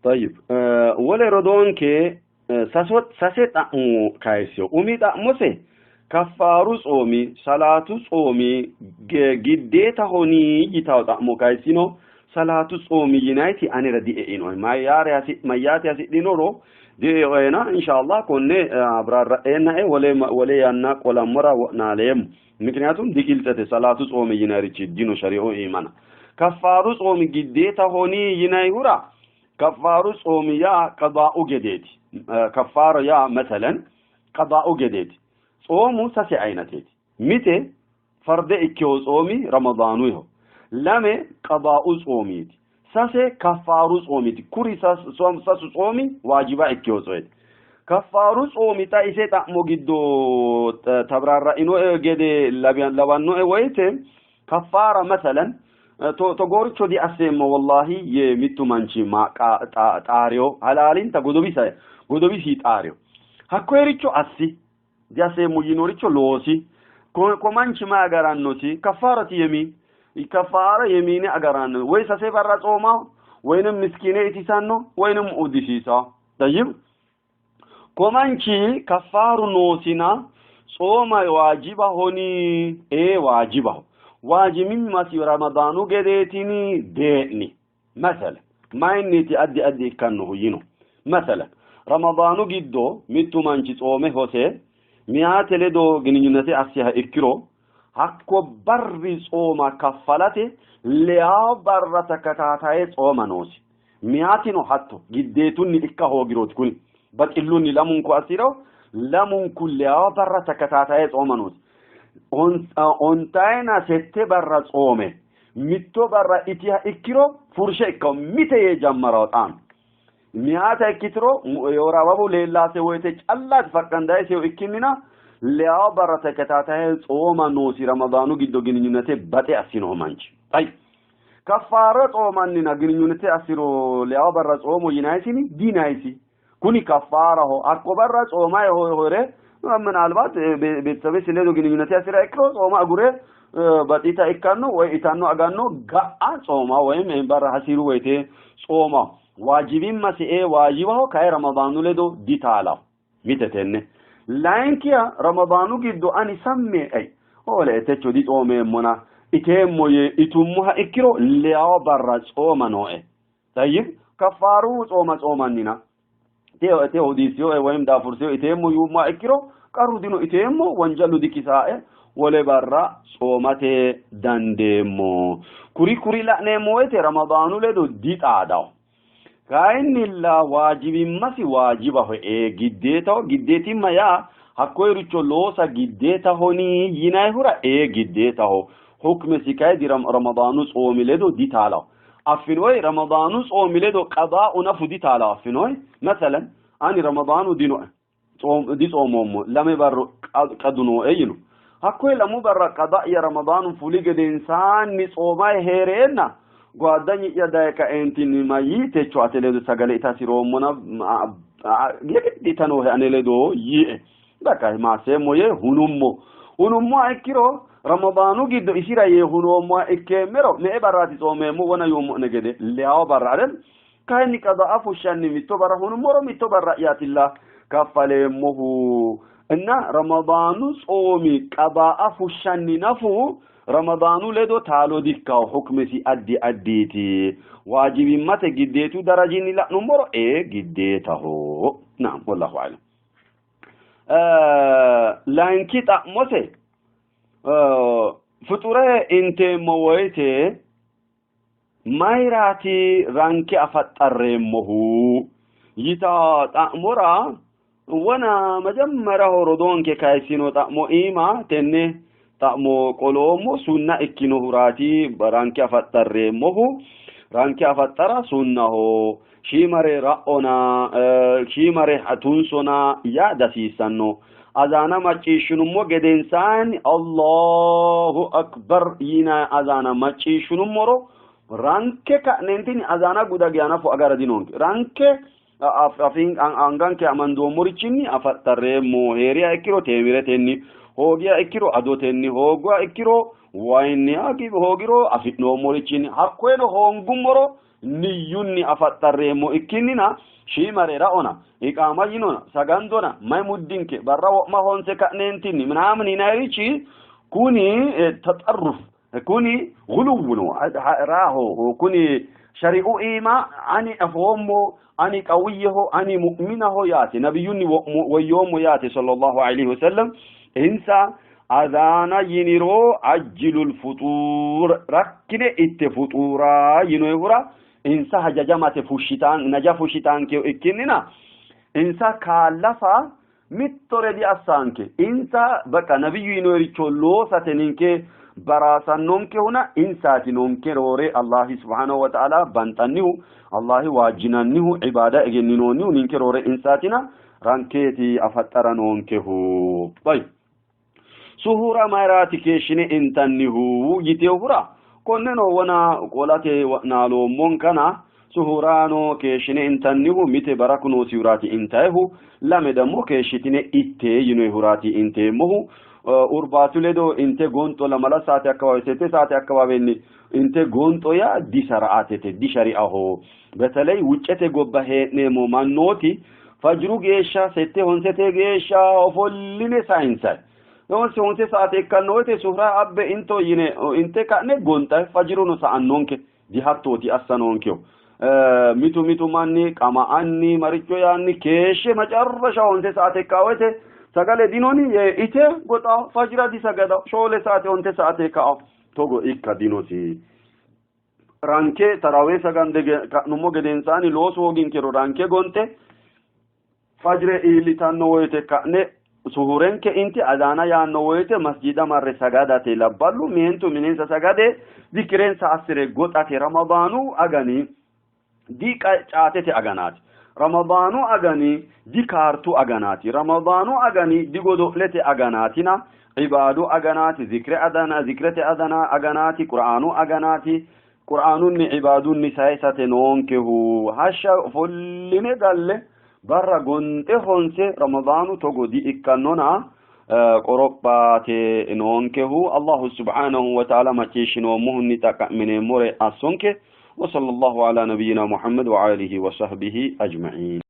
Tayyib wole rodoonke sase xa'mo kayissino. Umi xa'mose kaffaaru tsoomi, salaatu tsoomi giddeetahoni yitawo xa'mo kayissino. Salaatu tsoomi yinayti anera die'inoe. Mayyaate hasidhinoro die'inoena inshallah konne abraarra'eennae wole wole yanna qolammora wo'naaleemmo. Mikniyaatum digiltsete salaatu tsoomi yinayrichi dino shari'u iimana. Kaffaaru tsoomi giddeetahoni yinayhura Kaffaaru tsoomi yaa qadaa'u gedeeti. Kaffaara yaa meselen qadaa'u gedeeti. Tsoomu sase ayinateeti. Mite farde ikkewo tsoomi Ramadaanuyiho. Lame qadaa'u tsoomiiti. Sase kaffaaru tsoomiiti. Kuri sasu tsoomi waajiba ikkewo tsoeti. Kaffaaru tsoomi xa ise xa'mo giddo tabraarra'inoe gede lawannoe woyite Kaffaara masalan togooricho diasseemmo wallahi yee mittu manchi xaariyo halaalinta godowisa godowisi xaariyo hakkoyericho assi diasseemmo yiinoricho loosi ko manchi ma agarannosi kaffaarati yemiin kaffaara yemiine agaranno woy sase barra tsoomaho woynim miskiine itisanno woynim uddisiisawo tayyib Ko manchi kaffaaru noosina tsooma waajibahoni? Ee waajibaho. Waajimimmasi Ramadaanu gedeetini? Dee'ni. Masala mayinniiti addi addi ikkannohu yino. Masala Ramadaanu giddo mittu manchi tsoome hose miyaate ledo gininyunete assiha ikkiro hakko barri tsooma kaffalate leyaa barra takataataye tsooma noosi. Meyaatino hatto giddeetunni ikka hoogirooti kuni baxillunni lamunku assiro lamunku leyaa barra takataataye tsooma noosi. Ontayina sette barra tsoome mitto barra itiha ikkiro furshe ikkawo mite yee jammarawo xaano. Meyaata ikkitiro የወር አበባው leellaase woyte callaati faqqandayisehu ikkinnina leyaa barra takataataye tsooma noosi Ramadaanu giddo gininyunete baxe assinohu manchi. Tayi. Kaffaara tsoommannina gininyunete assiro leyaa barra tsoomo yinayisini dinayisi. Kuni kaffaaraho. Hakko barra tsoomaye hore ምናልባት ቤተሰቤ ledo ግንኙነት ያስራ ikkiro tsooma agure baxita ikkanno woy itanno aganno ga'a tsooma ወይም barra hasiru woyte tsooma waajibimmasi ee waajibaho kayi Ramadaanu ledo ditaalaho mite tenne layinkiya Ramadaanu giddo ani samme ei hoole techo ditsoomeemmona iteemmo yee itummoha ikkiro leyawo barra tsooma nooe tayyib kaffaaru tsooma tsoomannina teo hudiisiyoe woyim daafursiyo iteemmo yuummoha ikkiro qarru dino iteemmo wonjalu dikisaae wole barra tsoomate dandeemmo kuri kuri la'neemmo woyte Ramadaanu ledo dixaadawo kayinnilla waajibimmasi waajibaho ee giddeetaho giddeetimma yaa hakkoyericho loosa giddeetahoni yinayihura ee giddeetaho hukmesi kayi Ramadaanu tsoomi ledo ditaalawo affinoy Ramadaanu tsoomi ledo qadaa'u nafu ditaalawo affinoy masalan ani Ramadaanu dinoe ditsoomoommo lame barru qadu nooe yino hakkoye lamu barra qada'ya Ramadaanu fuli gedensaanni tsoomayi hee'reenna gwaaddanyi'ya daye kaeentinni mayyii techo ate ledo sagale ita hasi'roommona yegiddi ita noohe ane ledo yiie bakka maasseemmo yee hunummo hunummoha ikkiro Ramadaanu giddo isira yee hunoommoha ikkeemmero me''e barraati tsoomeemmo wona yuummo'ne gede leyawo barra adel kayinni qada'a fushshanni mitto barra hunummoro mitto barra'yaatilla kaffaleemmohu እና Ramadaanu tsoomi qada'a fushshanni nafu Ramadaanu ledo taalo dikkawo hukmesi addi addiiti waajibimmate giddeetu darajinni la'nummoro ee giddeetaho naam wallahu a'lam layinki xa'mose fuxure inteemmo woyte mayiraati ranke afaxxarreemmohu yita xa'mora wona majammaraho rodoonke kayissino xa'mo iima tenne xa'mo qoloommo sunna ikkinohuraati ranke afaxxarreemmohu ranke afaxxara sunnaho shiimare ra'ona shiimare tunsona yaa dasiissanno azaana macciishshinummo gedensaanni Allahu akbar yina azaana macciishshinummoro ranke ka'neentinni azaana guda geya nafu agara dinonke ranke anganke amandoommorichinni afaxxarreemmo hee'riha ikkiro teemiretenni hoogiha ikkiro adotenni hoogguha ikkiro wayinni hoogiro afi'noommorichinni hakkoyeno hoongummoro Niyyunni afaxxarreemmo ikkinnina shiimare ra'ona, iqaama yinona, sagandona, may muddinke, barra wo'ma honse ka'neentinni minaamin yinayirichi kuni taxarruf kuni guluwu no raaho kuni shari'u iima ani afoommo ani qawiyyeho ani mu'minaho yaate nabiyyunni woyyoommo yaate sallallahu alaihi wasallam insa Azaana yiniro ajjilul fuxuur rakkine itte fuxuura yinoyihura insa hajajamate fushshitaan naja fushshitaankeyo ikkinnina insa kaallafa mittore diassaanke insa baqa nabiyyu yinoyiricho loosate ninke baraasannonkehuna insaati noonke roore Allahi subhaanahu wa ta'ala banxannihu Allahi waajjinannihu ibaada egenninoonnihu ninke roore insaatina rankeeti afaxxara noonkehu. Suhura mayiraati keeshshine intannihu yitinohura konneno wona qolate wo'naaloommonkana suhurano keeshshine intannihu mite baraku noosihuraati intayihu lame dammo keeshshitine itte yinoyihuraati inteemmohu urbaatu ledo inte gonxo lamala saate akkawawe sette saate akkawawenni inte gonxo yaa disara'atete dishari'aho በተለይ ውጨte gobba hee'neemmo mannooti fajru geeshsha sette honsete geeshsha ofolline sayinsayi honse honse saate ikkanno woyte suhra abbe into yine inte ka'ne gonxay fajruno sa'annonke dihattooti assa noonkehu mitu mitu manni qama'anni maricho yaanni keeshshe macarrasha honse saate ikka woyte sagale dinoni yee ite goxawo fajra disagadawo shoole saate onte saate kao togo ikka dinosi ranke tarawee sagande ka'nummo gedensaani loosu hooginkero ranke gonxe fajre iillitanno woyte ka'ne suhurenke inti adaana yaanno woyte masjida marre sagadate labballu meentu minensa sagade zikirensa assire goxate ramadaanu agani di caatete aganaati ramadaanu agani di kaartu aganaati ramadaanu agani di godo'lete aganaatina ibaadu aganaati zikre adana zikrete adana aganaati qur'aanu aganaati qur'aanunni ibaadunni sayisate noonkehu hashsha ofolline galle barra gonxe honse ramadaanu togo di ikkannona qorophate noonkehu allahu subhanahu wa ta'ala macciishshinoommohunni xaqqa'mineemmore assonke وصلى الله على نبينا محمد وآله وصحبه أجمعين.